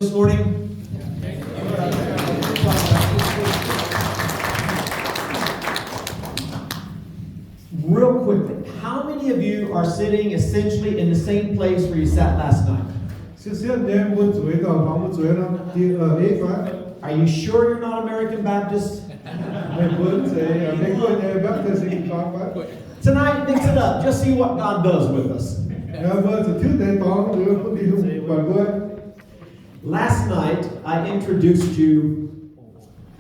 this morning? Real quickly, how many of you are sitting essentially in the same place where you sat last night? Sieqv sieqv nyei mbuo zueiz dauh hnoi mbuo zueiz nor, dieh eix fai? Are you sure you're not American Baptist? Meih mbuo zeiz Meiv Guoqv nyei Baptist fai? Tonight, mix it up. Just see what God does with us. Mbuo zuqc tiuv deix dorngx, bun Tin-Hungh buatc mbuo. Last night, I introduced you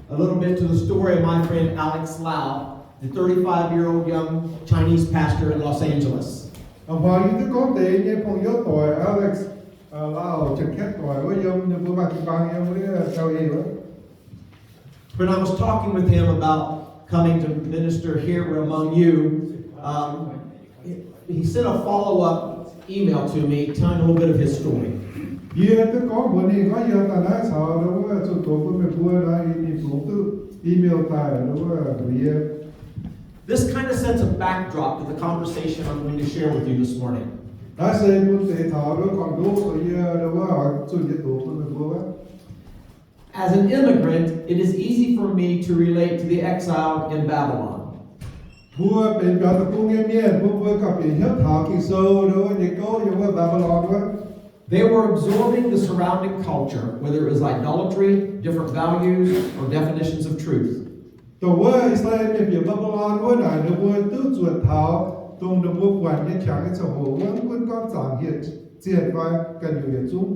a little bit to the story of my friend Alex Lau, the thirty-five-year-old young Chinese pastor in Los Angeles. Hnoi yie duqv gorngv deix nyei pong youz doic Alex Lau, Janx-Kaeqv doic wuov, yiem ninh mbuo maaih jiu-baang yiem wuov L A wuov. When I was talking with him about coming to minister here among you, um, he sent a follow-up email to me telling a little bit of his story. Yie duqv gorngv mbuox ninh gorngv yie daaih naaiv caux wuov zunh doz bun meih mbuo nor, ninh fungx duqv email daaih wuov mbuox yie. This kind of sets a backdrop to the conversation I'm going to share with you this morning. Naaiv se bun deix taux wuov gorn-ndoqv yie wuov oix zunh nyei doz bun meih mbuo wuov. As an immigrant, it is easy for me to relate to the exile in Babylon. Mbuo benx biaux deic-bung nyei mienh, mbuo mbuo gauh bieqc hnyouv taux Ging-Sou wuov nyei gouv yiem wuov Mbaa^mbi^lon wuov. They were absorbing the surrounding culture, whether it was idolatry, different values, or definitions of truth. Dongh wuov I^saa^laa^en Mienh bieqc Mbaa^mbi^lon wuov naaic, ninh mbuo duqv zuotc taux dongh ninh mbuo buatc nyei qangx nyei ziangh hoc wuov, mv gunv gorngv zaangc hieh zienh fai ganh nyungc yietc zungv.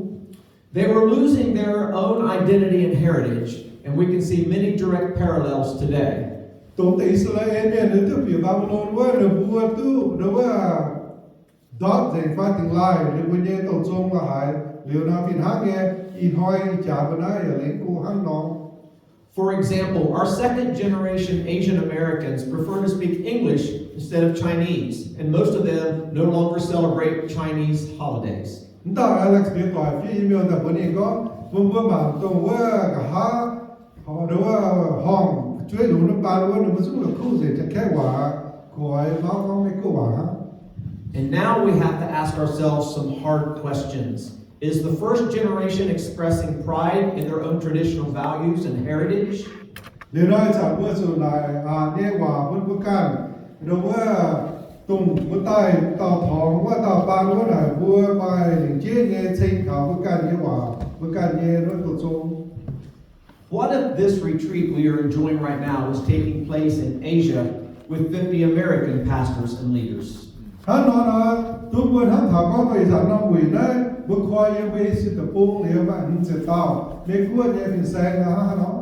They were losing their own identity and heritage, and we can see many direct parallels today. Dongh deix I^saa^laa^en Mienh ninh duqv bieqc Mbaa^mbi^lon wuov, ninh mbuo duqv ndortv nzengc fai dingx laaih ninh mbuo nyei douh zong la'haaix. Liuz nor fih hnangv nyei, ih hnoi ih jaax mbuo naaiv yaac lengc go hnangv nor. For example, our second generation Asian Americans prefer to speak English instead of Chinese, and most of them no longer celebrate Chinese holidays. Mv dauh Alex nyei doic fiev email daaih mbuox ninh gorngv, bun mbuo mangc dongh wuov nqa'haav, wuov horngh jueiv longx nyei baan wuov, ninh mbuo zungv la'kuqv nzengc Janx-Kaeqv waac, koiv mauv gorngv Meiv Guoqv waac hnangv. And now we have to ask ourselves some hard questions. Is the first generation expressing pride in their own traditional values and heritage? Liuz nor ih zanc mbuo zuqc naaic aqc nyei waac bun mbuo ganh, wuov, dongh mbuo daaih dauh torngx wuov dauh baan wuov naaic, mbuo maaih lengc jeiv nyei ceng taux mbuo ganh nyei waac, mbuo ganh nyei wuov douh zong. What if this retreat we are enjoying right now was taking place in Asia with fifty American pastors and leaders? Hnangv nor nor, duqv mbuo hnamv taux gorngv dongh ih zanc norm wuic naaiv mbuo koi yiem mbuo Esie Deic-Bung liuz maaih hmz ziepc dauh Meiv Guoqv nyei fin-saeng nor, hnangv haaix nor?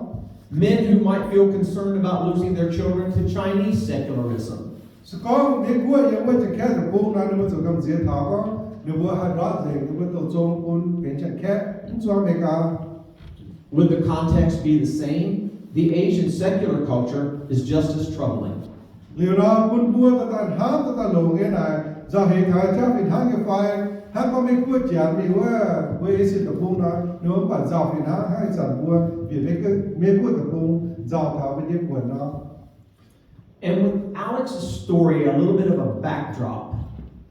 Men who might feel concerned about losing their children to Chinese secularism. Se gorngv Meiv Guoqv yiem wuov Janx-Kaeqv Deic-Bung nor, ninh mbuo zuqc gamh nziex taux gorngv ninh mbuo haih ndortv nzengc ninh mbuo douh zong bun benx Janx-Kaeqv, mv zuangx America. Would the context be the same? The Asian secular culture is just as troubling. Liuz nor, bun mbuo daaih daaih hnamv daaih daaih longc nyei naaic, nzauh heix taux jauv fih hnangv nyei fai? Hnangv gorngv Meiv Guoqv Janx mingh wuov mbuo Esie Deic-Bung nor, ninh mbuo mv baac nzauh fih hnangv, hnangv ih zanc mbuo bieqc Meiv Guoqv Deic-Bung nzauh taux mbuo nyei buonc nor. And with Alex's story, a little bit of a backdrop,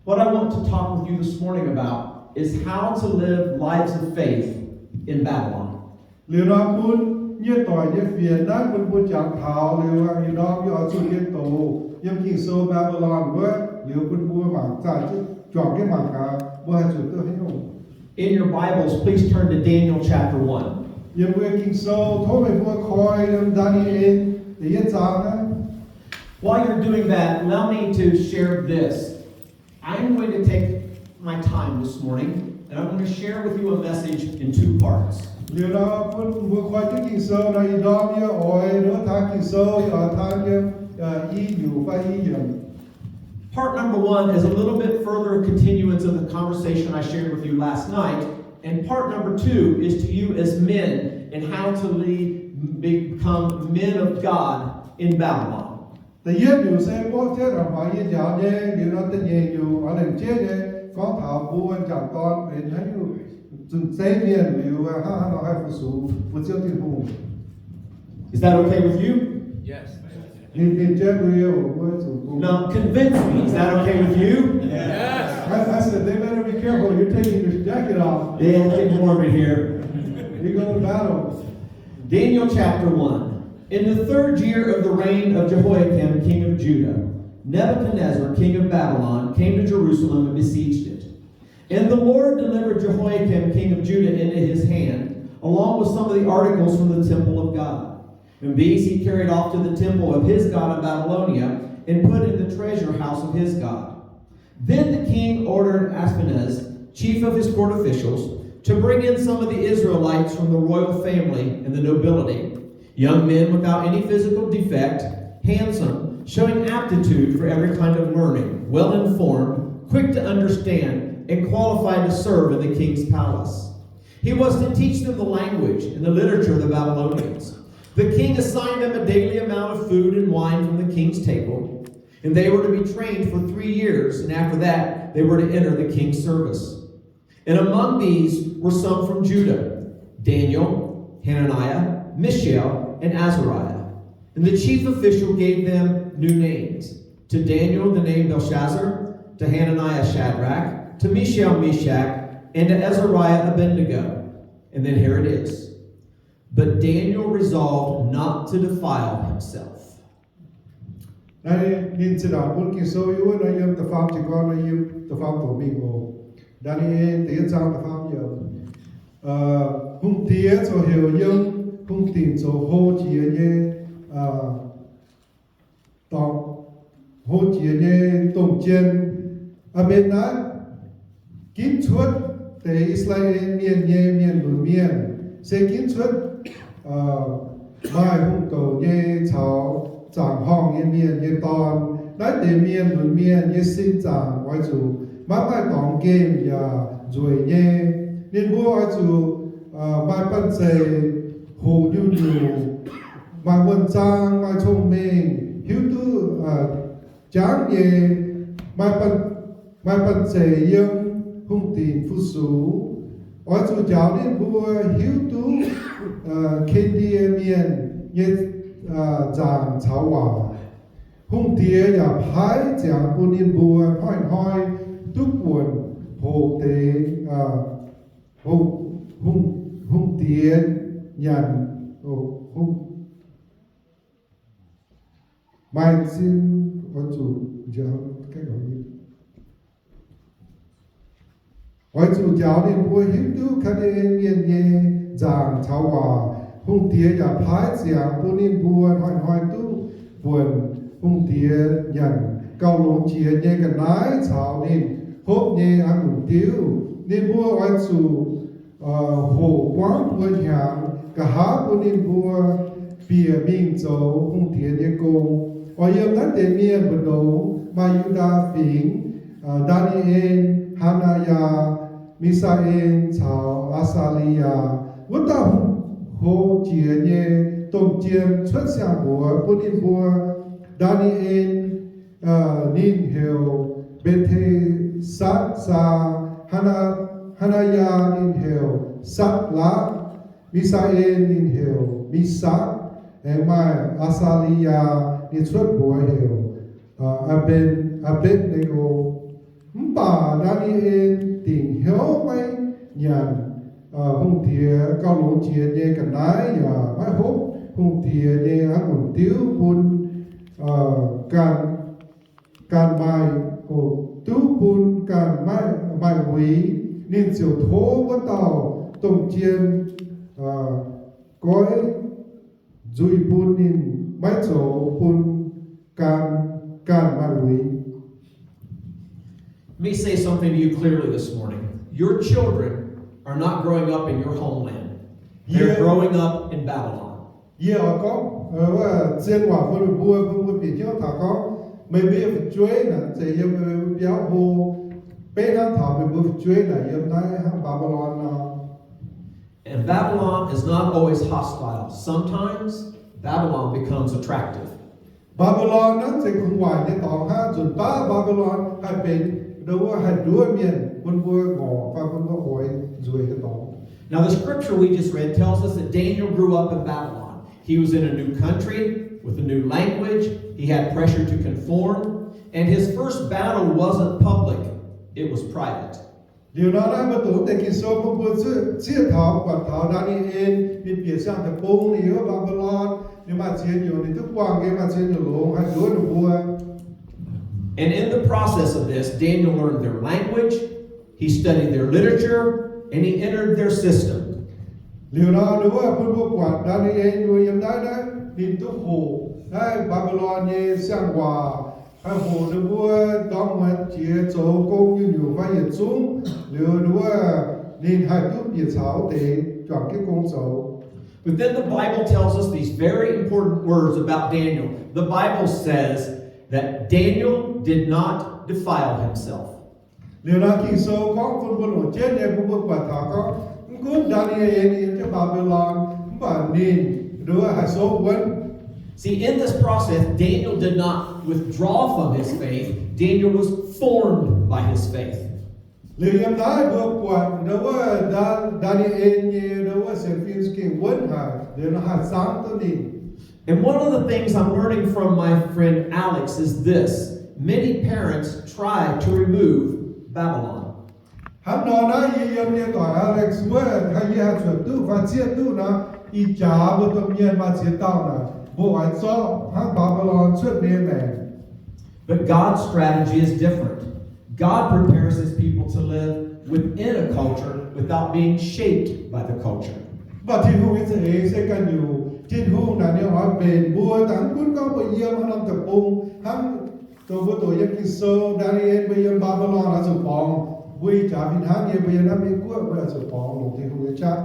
what I want to talk with you this morning about is how to live lives of faith in Babylon. Liuz nor bun nyei doic nyei fienx naaiv bun mbuo jangx taux liuz, ih ndorm yie oix zunh nyei doz yiem Ging-Sou Mbaa^mbi^lon wuov, liuz bun mbuo mangc zaah juangc jienv mangc gaax, mbuo haih zuqc duqv haaix nyungc. In your Bibles, please turn to Daniel chapter one. Yiem mbuo Ging-Sou, tov meih mbuo koi yiem Ndaa^ni^en da'yietv zaang naaiv. While you're doing that, allow me to share this. I'm going to take my time this morning, and I'm going to share with you a message in two parts. Liuz nor bun mbuo koi jienv Ging-Sou nor, ih ndorm yie oix nduov taux Ging-Sou, yie oix taan yiem i nyungc fai i yiemc. Part number one is a little bit further continuance of the conversation I shared with you last night, and part number two is to you as men and how to lead, become men of God in Babylon. Da'yietv nyungc se mborqv jienv a'hmuangx yie njaaux nyei, liuz nor da'nyeic nyungc oix lengc jeiv nyei gorngv taux mbuo wuov jangc dorn benx haaix nyungc zunc zeiv mienh liuz hnangv haaix nor haih fu-sux mbuo Ziouv Tin-Hungh. Is that okay with you? Ninh, ninh jaiv mbuo yie oc, mbuo zuqc bung. Now, convince me. Is that okay with you? I, I said, they better be careful. You're taking your jacket off. Yeah, it's getting warm in here. We go to battle. Daniel chapter one. In the third year of the reign of Jehoiakim, king of Judah, Nebuchadnezzar, king of Babylon, came to Jerusalem and besieged it. And the Lord delivered Jehoiakim, king of Judah, into his hand, along with some of the articles from the temple of God. And these he carried off to the temple of his God in Babylonia and put in the treasure house of his God. Then the king ordered Ashpenaz, chief of his court officials, to bring in some of the Israelites from the royal family and the nobility, young men without any physical defect, handsome, showing aptitude for every kind of learning, well informed, quick to understand, and qualified to serve in the king's palace. He was to teach them the language and the literature of the Babylonians. The king assigned them a daily amount of food and wine from the king's table, and they were to be trained for three years, and after that they were to enter the king's service. And among these were some from Judah: Daniel, Hananiah, Mishael, and Azariah. And the chief official gave them new names. To Daniel the name Belshazzar, to Hananiah Shadrach, to Mishael Meshach, and to Azariah Abednego. And then here it is. But Daniel resolved not to defile himself. Naaiv ninh zinh ndaangc bun Ging-Sou yiem wuov nor, yiem da'faam jiez gorn nor, yiem da'faam doqc mingh oc. Ndaa^ni^en da'yietv zaang da'faam yiemc. Hungh diex ziouc heuc yiem hungh dinc zoux hlo jiex nyei, dorngc, hlo jiex nyei domh jien, Aa^mbe^naa, ginv cuotv deix I^saa^laa^en Mienh nyei mienh lunx mienh, se ginv cuotv maaih hungh douc nyei caux zaangc horngh nyei mienh nyei dorn. Naaiv deix mienh lunx mienh nyei sin zaangc oix zuqc maiv maaih dorngx nqemh yaac nzueic nyei. Ninh mbuo oix zuqc maaih banh zeic, hoqc nyungc-nyungc, maaih wuonh zaang, maaih cong-mengh, hiuv duqv jangv nyei, maaih banh zeic yiem hungh dinc fu-sux. Oix zuqc njaaux ninh mbuo hiuv duqv Ken^ndie Mienh nyei nzaangc caux waac. Hungh diex yaac paaiv ziangx bun ninh mbuo hnoi-hnoi duqv buonc hoqc deix, hungh diex nyanc, maaih zin, oix zuqc njaaux ninh mbuo hiuv duqv Ken^ndie Mienh nyei nzaangc caux waac. Hungh diex yaac paaiv ziangx bun ninh mbuo hnoi-hnoi duqv buonc hungh diex nyanc gauh longx jiex nyei ga'naaiv caux ninh hopv nyei a'ngunc diuv. Ninh mbuo oix zuqc hoqc buangv buo hnyangx, nqa'haav bun ninh mbuo bieqc mingh zoux hungh diex nyei gong. Oix yiem naaiv deix mienh mbu'ndongx maaih Yu^ndaa Fingx, Ndaa^ni^en, Haa^naa^yaa, Mi^saa^en caux Aa^saa^li^yaa. Wuov dauh hlo jiex nyei domh jien cuotv siang-mbuox bun ninh mbuo. Ndaa^ni^en ninh heuc Mbe^te^satv^saa, Haa^naa^yaa ninh heuc Satv^laakv, Mi^saa^en ninh heuc Mesakv, aengx maaih Aa^saa^li^yaa ninh cuotv mbuox heuc Aa^mbe^, Aa^mbetc^ne^go. Mv baac Ndaa^ni^en dingc hnyouv maiv nyanc hungh diex gauh longx jiex nyei ga'naaiv yaac maiv hopv hungh diex nyei a'ngunc diuv bun ganh, ganh maaih, duqv bun ganh maaih uix. Ninh ziouc tov wuov dauh domh jien goiv nzuih bun ninh maiv zoux bun ganh, ganh maaih uix. Let me say something to you clearly this morning. Your children are not growing up in your homeland. They're growing up in Babylon. Yie oix gorngv wuov zien waac bun meih mbuo, bun mbuo bieqc hnyouv taux gorngv meih mbuo nyei fu'jueiv naaic zeiz yiem meih mbuo biauv hlo. Beiv hnangv taux meih mbuo fu'jueiv naaic yiem naaiv hnangv Mbaa^mbi^lon nor. And Babylon is not always hostile. Sometimes Babylon becomes attractive. Mbaa^mbi^lon naaiv zeiz kungx waaic nyei dorngx hnangv. Nzunc baav Mbaa^mbi^lon haih benx ndo wuov haih nduov mienh, bun mbuo ngorc fai bun mbuo oix nzueic nyei dorngx. Now, the scripture we just read tells us that Daniel grew up in Babylon. He was in a new country, with a new language. He had pressure to conform. And his first battle wasn't public, it was private. Liuz nor naaiv mbuo doqc deix Ging-Sou bun mbuo zieqv taux, buatc taux Ndaa^ni^en ninh bieqc siang-deic-bung, ninh yiem Mbaa^mbi^lon, ninh maaih ziex nyungc, ninh duqv buangh nyei maaih ziex nyungc longx haih nduov ninh mbuo. And in the process of this, Daniel learned their language, he studied their literature, and he entered their system. Liuz nor ninh wuov bun mbuo buatc Ndaa^ni^en mbuo yiem naaiv naaiv ninh duqv hoqc naaiv Mbaa^mbi^lon nyei siang-waac, haih hoqc ninh mbuo ndorm muonz jiex zoux gong nyungc-nyungc fai yietc zungv. Liuz ninh wuov ninh haih duqv bieqc caux wuov deix juangc jienv gong zoux. But then the Bible tells us these very important words about Daniel. The Bible says that Daniel did not defile himself. Liuz nor Ging-Sou gorngv bun mbuo longc jienv nyei, bun mbuo buatc taux gorngv mv gunv Ndaa^ni^en yiem jienv Mbaa^mbi^lon, mv baac ninh nduov haih souv wuonv. See, in this process, Daniel did not withdraw from his faith. Daniel was formed by his faith. Liuz yiem naaiv mbuo buatc nduov wuov Ndaa, Ndaa^ni^en nyei nduov wuov sienx fim za'gengh wuonv haic, liuz nor haih zangv duqv ninh. And one of the things I'm learning from my friend Alex is this. Many parents try to remove Babylon. Hnangv nor naaiv yie yiem nyei doic Alex wuov, haih yie haih zuotc duqv fai zieqv duqv nor, ih jaax mbuo domh mienh maaih ziex dauh naaic, mbuo oix zorqv hnangv Mbaa^mbi^lon cuotv mbuo nyei maengc. But God's strategy is different. God prepares his people to live within a culture without being shaped by the culture. Mv baac Tin-Hungh nyei za'eix se ganh nyungc. Tin-Hungh naaic ninh oix mbenc mbuo daaih, mv gunv gorngv mbuo yiem haaix norm deic-bung, hnangv dongh mbuo doqc yiem Ging-Sou, Ndaa^ni^en mbuo yiem Mbaa^mbi^lon oix zuqc borngz, mbuo ih jaax fih hnangv nyei, mbuo yiem naaiv Meiv Guoqv mbuo oix zuqc borngz longc Tin-Hungh nyei qaqv.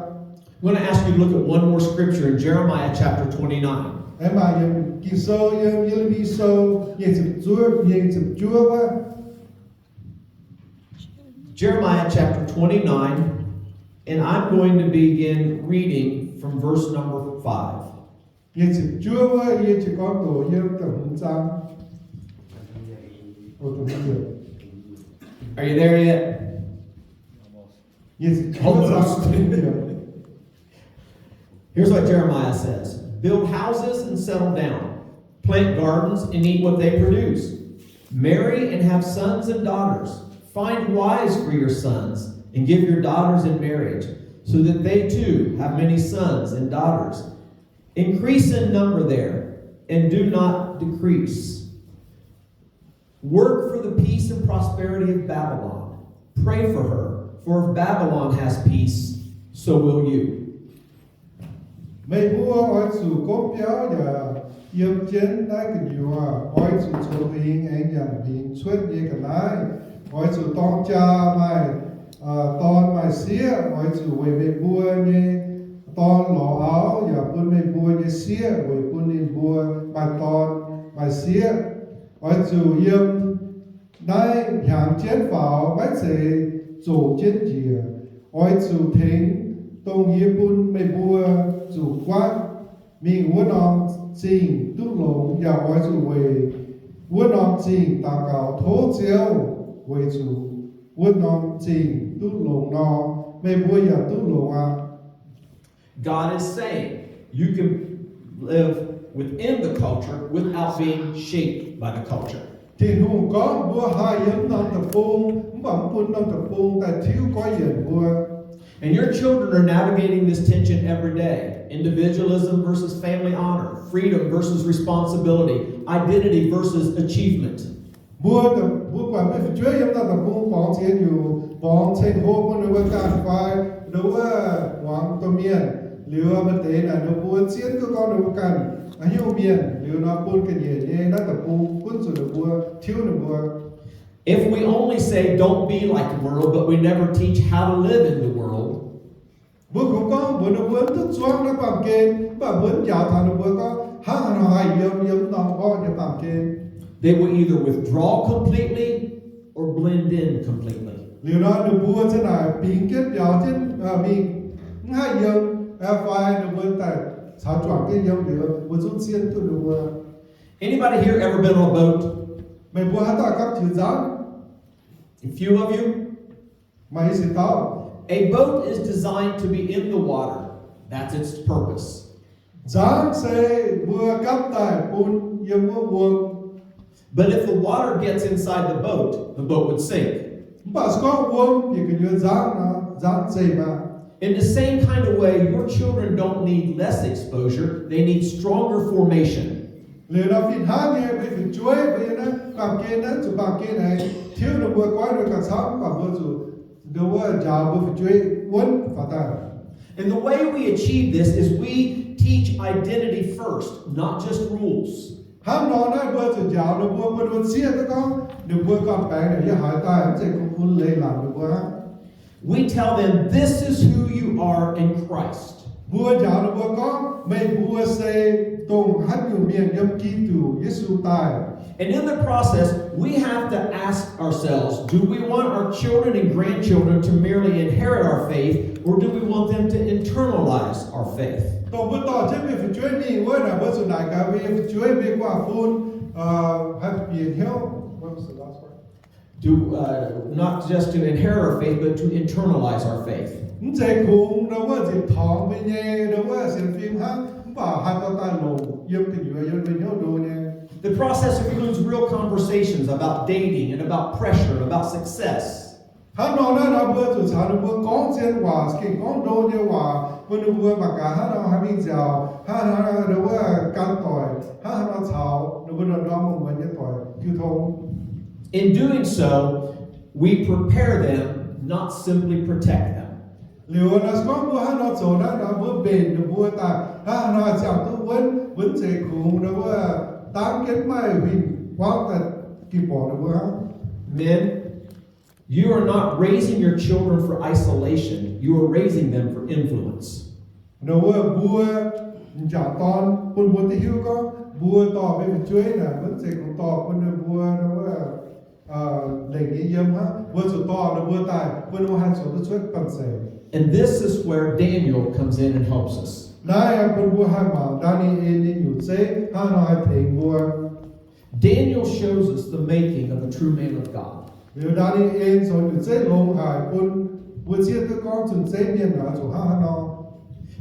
I'm going to ask you to look at one more scripture in Jeremiah chapter twenty-nine. Aengx maaih yiem Ging-Sou yiem Ye^le^mi Sou nyic ziepc zuoqv, nyic ziepc juov wuov. Jeremiah chapter twenty-nine, and I'm going to begin reading from verse number five. Nyic ziepc juov wuov, yie jiez gorn doqc yiem da'hmz zaang. Are you there yet? Nyic ziepc juov zaang. Here's what Jeremiah says. Build houses and settle down. Plant gardens and eat what they produce. Marry and have sons and daughters. Find wives for your sons and give your daughters in marriage, so that they too have many sons and daughters. Increase in number there and do not decrease. Work for the peace and prosperity of Babylon. Pray for her, for if Babylon has peace, so will you. Meih mbuo oix zuqc gomv biauv yaac yiem jienv naaiv gu'nyuoz, oix zuqc congx huingx aengx nyanc huingx cuotv nyei ga'naaiv. Oix zuqc dorng jaa maaih dorn maaih sieqv. Oix zuqc weic meih mbuo nyei dorn lorz auv yaac bun meih mbuo nyei sieqv weic bun ninh mbuo maaih dorn maaih sieqv. Oix zuqc yiem naaiv hnyangx jienv faaux, maiv zeiz zoqc jienv njiec. Oix zuqc tengx dongh yie bun meih mbuo zuqc guaatv mingh wuov norm zingh duqv longx, yaac oix zuqc weic wuov norm zingh daux gaux tov Ziouv, weic zuqc wuov norm zingh duqv longx nor, meih mbuo yaac duqv longx aqv. God is saying you can live within the culture without being shaped by the culture. Tin-Hungh gorngv mbuo haih yiem norm deic-bung, mv baac mv bun norm deic-bung daaih tiuv goiv yienc mbuo. And your children are navigating this tension every day, individualism versus family honor, freedom versus responsibility, identity versus achievement. Mbuo, mbuo buatc mbuo fu'jueiv yiem naaiv deic-bung borngz ziex nyungc, borngz ceng-hlo bun ninh mbuo ganh fai ninh wuov muangx domh mienh. Liuz maaih deix naaic ninh mbuo zien duqv gorngv ninh mbuo ganh hiuv mienh, liuz nor bun ga'nyiec nyei naaiv deic-bung gunv zuqc ninh mbuo, tiuv ninh mbuo. If we only say, "Don't be like the world," but we never teach how to live in the world, mbuo kungx gorngv mbuox ninh mbuo mv duqv zuangv naaiv baamh gen, mv baac mbuo mv njaaux taux ninh mbuo gorngv hnangv haaix nor haih yiem, yiem norm orqv nyei baamh gen, they will either withdraw completely or blend in completely. Liuz nor ninh mbuo ziouc naaic bingx jienv biaux jienv mingh, mv haih yiem, fai ninh mbuo daaih caux juangc jienv yiem liuz, mbuo zungv zien duqv ninh mbuo. Anybody here ever been on a boat? Meih mbuo haaix dauh gapv jiex nzangv? A few of you. Maaih i sic dauh. A boat is designed to be in the water. That's its purpose. Nzangv se mbuo gapv daaih bun yiem wuov wuom. But if the water gets inside the boat, the boat would sink. Mv baac se gorngv wuom bieqc gu'nyuoz nzangv nor, nzangv zeiv maah. In the same kind of way, your children don't need less exposure, they need stronger formation. Liuz nor fih hnangv nyei, mbuo fu'jueiv mbuo yiem naaiv baamh gen naaiv, zuqc baamh gen naaiv tiuv ninh mbuo goiv ninh gauh camv, mv baac mbuo zuqc nduov wuov njaaux mbuo fu'jueiv wuonv faaux daaih. And the way we achieve this is we teach identity first, not just rules. Hnangv nor naaiv mbuo zuqc njaaux ninh mbuo, bun ninh mbuo zieqv duqv gorngv ninh mbuo ganh baengx naaic yiem haaix daaih, mv zeiz kungx bun leiz-latc ninh mbuo aqv. We tell them, this is who you are in Christ. Mbuo njaaux ninh mbuo gorngv, meih mbuo se dongh haaix nyungc mienh yiem Giduc Yesu daaih. And in the process, we have to ask ourselves, do we want our children and grandchildren to merely inherit our faith, or do we want them to internalize our faith? Dongh mbuo dorh jienv mbuo nyei fu'jueiv mingh wuov naaic, mbuo zuqc naaic gaax mbuo nyei fu'jueiv, mbuo nyei guaax fun, haih bieqc hnyouv, what was the last part? To, uh, not just to inherit our faith, but to internalize our faith. Mv zeiz kungx nduov wuov nzipc torngx mbuo nyei nduov wuov sienx fim hnangv, mv baac haih dorh daaih longc yiem gu'nyuoz yiem mbuo hnyouv ndo nyei. The process includes real conversations about dating and about pressure and about success. Hnangv nor naaiv nor mbuo zuqc caux ninh mbuo gorngv zien waac, za'gengh gorngv ndo nyei waac, bun ninh mbuo mangc gaax hnangv nor haih mingh nziaauc, hnangv nor nduov wuov gan doic, hnangv haaix nor caux ninh mbuo ndorm-ndorm muonz-muonz nyei doic jiu tong. In doing so, we prepare them, not simply protect them. Liuz nor se gorngv mbuo hnangv nor zoux naaiv nor, mbuo mbenc ninh mbuo daaih hnangv haaix nor ziangh duqv wuonv, mbuo mv zeiz kungx nduov wuov dangv jienv maaih huingh huaangv daaih ging borqc ninh mbuo hnangv. Men, you are not raising your children for isolation, you are raising them for influence. Nduov wuov mbuo m'jangc dorn bun mbuo duqv hiuv gorngv mbuo dorh mbuo nyei fu'jueiv naaic maiv zeiz kungx dorh bun ninh mbuo nduov wuov lengc nyei yiem hnangv, mbuo zuqc dorh ninh mbuo daaih bun ninh mbuo haih zoux duqv cuotv banh zeic. And this is where Daniel comes in and helps us. Naaiv bun mbuo haih mangc Ndaa^ni^en nyei nyutc zeiv hnangv haaix nor haih tengx mbuo. Daniel shows us the making of a true man of God. Liuz Ndaa^ni^en zoux nyutc zeiv longx haic bun mbuo zieqv duqv gorngv zunh zeiv mienh naaic zuqc hnangv haaix nor.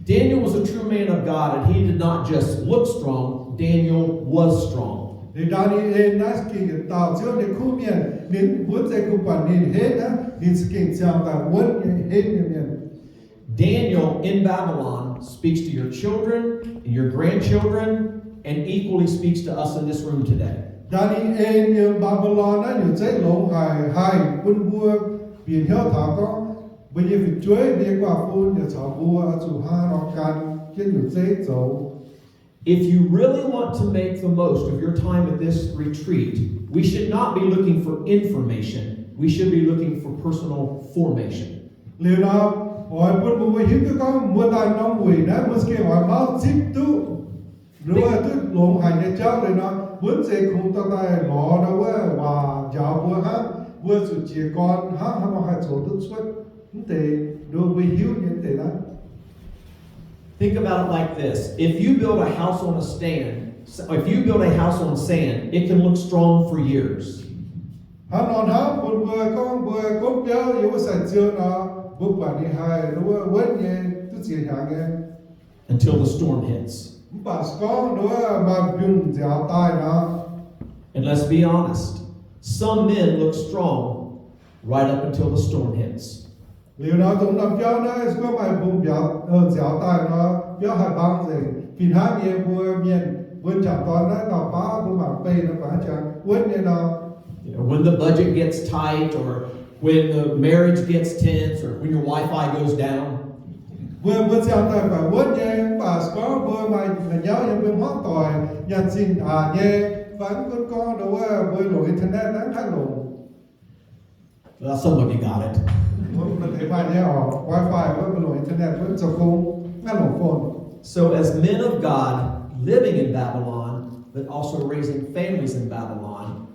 Daniel was a true man of God, and he did not just look strong, Daniel was strong. Liuz Ndaa^ni^en naaiv gengh yietc dauh Ziouv nyei kuv mienh, ninh mbuo maiv zeiz kungx buatc ninh henv aqv, ninh za'gengh ziangh daaih wuonv nyei henv nyei mienh. Daniel in Babylon speaks to your children and your grandchildren and equally speaks to us in this room today. Ndaa^ni^en yiem Mbaa^mbi^lon naaiv nyutc zeiv longx haic, haih bun mbuo bieqc hnyouv taux gorngv mbuo nyei fu'jueiv, mbuo nyei guaax fun yaac caux mbuo oix zuqc hnangv haaix nor gan jienv nyutc zeiv zoux. If you really want to make the most of your time at this retreat, we should not be looking for information. We should be looking for personal formation. Liuz nor, oix bun mbuo hiuv duqv gorngv mbuo daaih norm wuic naaiv mbuo za'gengh oix mauv zipv duqv, nduov wuov duqv longx haic nyei jauv. Liuz nor, mbuo maiv zeiz kungx dorh daaih lorz nduov wuov waac njaaux mbuo hnangv. Mbuo zuqc jiez gorn hnangv haaix nor haih zoux duqv cuotv mv deix nduov mbuo hiuv nyei mv deix naaiv. Think about it like this. If you build a house on a stand, if you build a house on sand, it can look strong for years. Hnangv nor hnangv bun mbuo gorngv mbuo gomv biauv yiem wuov sai-ziou nor, mbuo buatc ninh haih nduov wuov wuonv nyei, duqv ziex hnyangx nyei. Until the storm hits. Mv baac se gorngv nduov maaih mbiungc nziaaux daaih nor. And let's be honest, some men look strong right up until the storm hits. Liuz nor dongh norm biauv naaiv se gorngv maaih mbiungc nziaaux daaih nor, biauv haih mbaang nzengc. Fih hnangv nyei mbuo mienh, mbuo m'jangc dorn naaiv dauh baav mbuo mangc beih nor, baav jangx wuonv nyei nor. You know, when the budget gets tight or when the marriage gets tense or when your Wi-Fi goes down. Mbuo, mbuo ziangh daaih baeqc wuonv nyei, mv baac se gorngv mbuo maaih la'nyauv nyei, mbuo hmuangv doic nyanc zinh aqc nyei, fai mv gunv gorngv nduov wuov mbuo longc internet naaiv mv haih longc. Some of you got it. Mbuo maaih deix maaih nyei oc, Wi-Fi wuov mbuo longc internet wuov zoux gong, mv haih longc phone. So as men of God living in Babylon, but also raising families in Babylon,